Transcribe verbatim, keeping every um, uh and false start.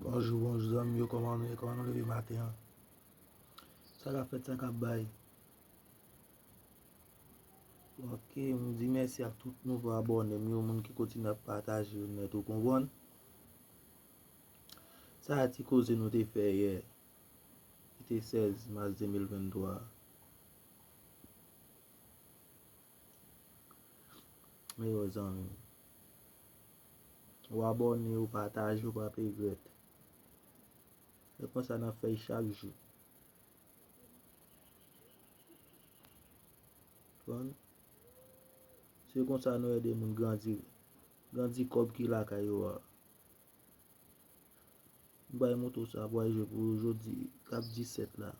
Bonjou, bonjou zanmi yo, kòman nou ye? Kòman nou leve maten an? Sa k ap fèt, sa k ap bay? Ok, m di mèsi ak tout nouvo abòne m yo, moun ki kontinye ap pataje yo nèt, ou konprann? Sa a ti koze nou te fè yè, ki te sèz mas de mil venntwa. Yo, zanmi. Ou abòne, ou pataje, ou p ap regrèt. Se konsa n ap fè y chak jou. Konprann? Se konsa nou ede moun grandi, grandi kòb ki lakay yo a. M bay moto sa pou al jwe pou jodi, k ap disèt la.